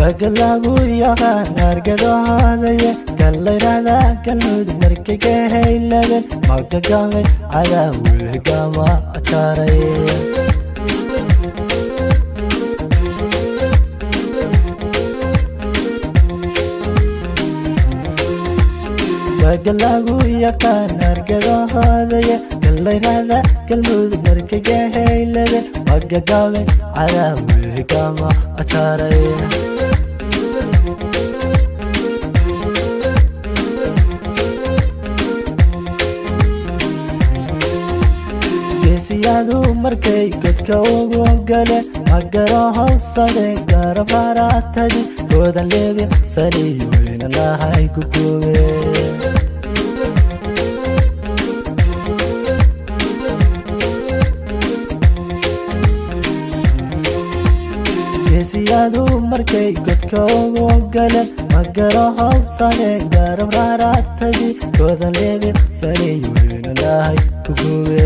Wagalagu yaqaan argadoodaye gallayrada Galmudug markay ka haylaben magagame cadaawe gama jaaray. Wagalagu yaqaan argadoodaye gallayrada Galmudug markay ka haylaben magagame cadaawe gama jaaray. Geesiyadu markay godka ugu galeen magaro hawsade garab haratadi goodan lebi saniyo inanahay gugube. Geesiyadu markay godka ugu galeen magaro hawsade garab haratadi goodan lebi saniyo inanahay gugube.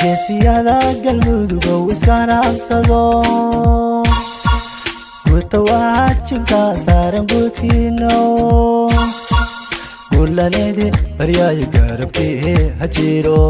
Geesiyada Galmudugow iskaraabsado guuta waajibka saaran guudkiino guulaneedi baryaayo garabkii ha jiro.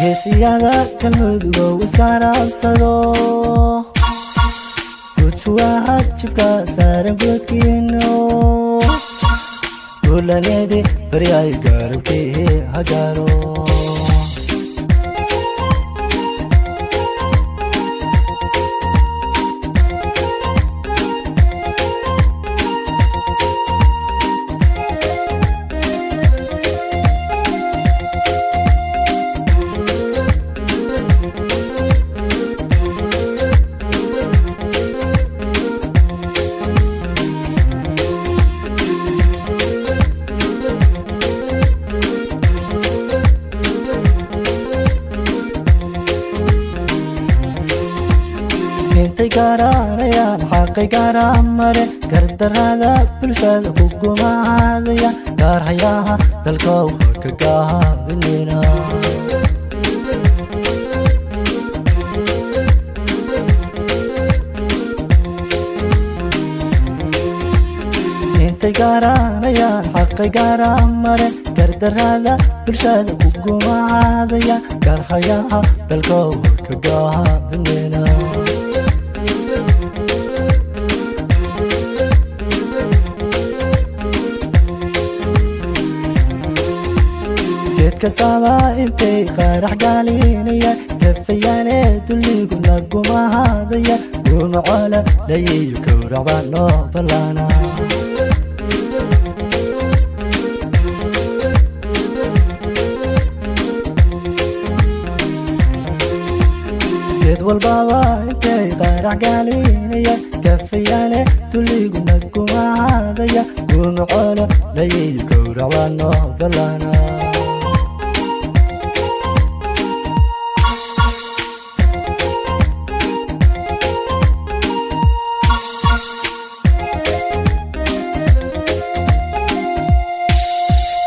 Geesiyada Galmudugow iskaraabsado guudku waajibka saaran guudkiino guulaneedi baryaayo garabkii ha gaaro. Intay garanayaan xaqay garamare gardarada bulshada ku gumaadaya gaarhayaha dalkow ka gaabinina. Intay garanayaan xaqay garamare gardarada bulshada ku gumaadaya gaarhayaha dalkow ka gaabinina. Geed kastaba intay qarax galinaya kafayaane dulligu nagumahadaya gumacola layiyo gowrac baa noo ballaana. Geed walbaba intay qarax galinaya kafayaane dulligu nagumahadaya gumacola layiyo gowrac baa noo ballaana.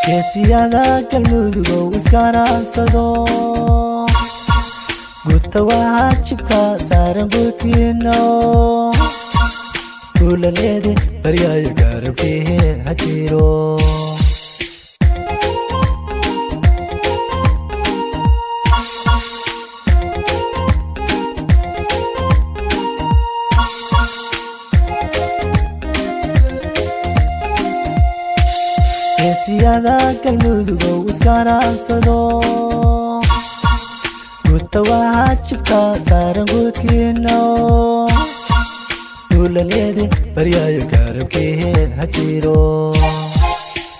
Geesiyada Galmudugow iskaraabsado guuta waajibka saaran guudkiino guulaneedi baryaayo garabkii ha jiro. Geesiyada Galmudugow iskaraabsado guuta waajibka saaran guudkiino guulaneedi baryaayo garabkii ha jiro.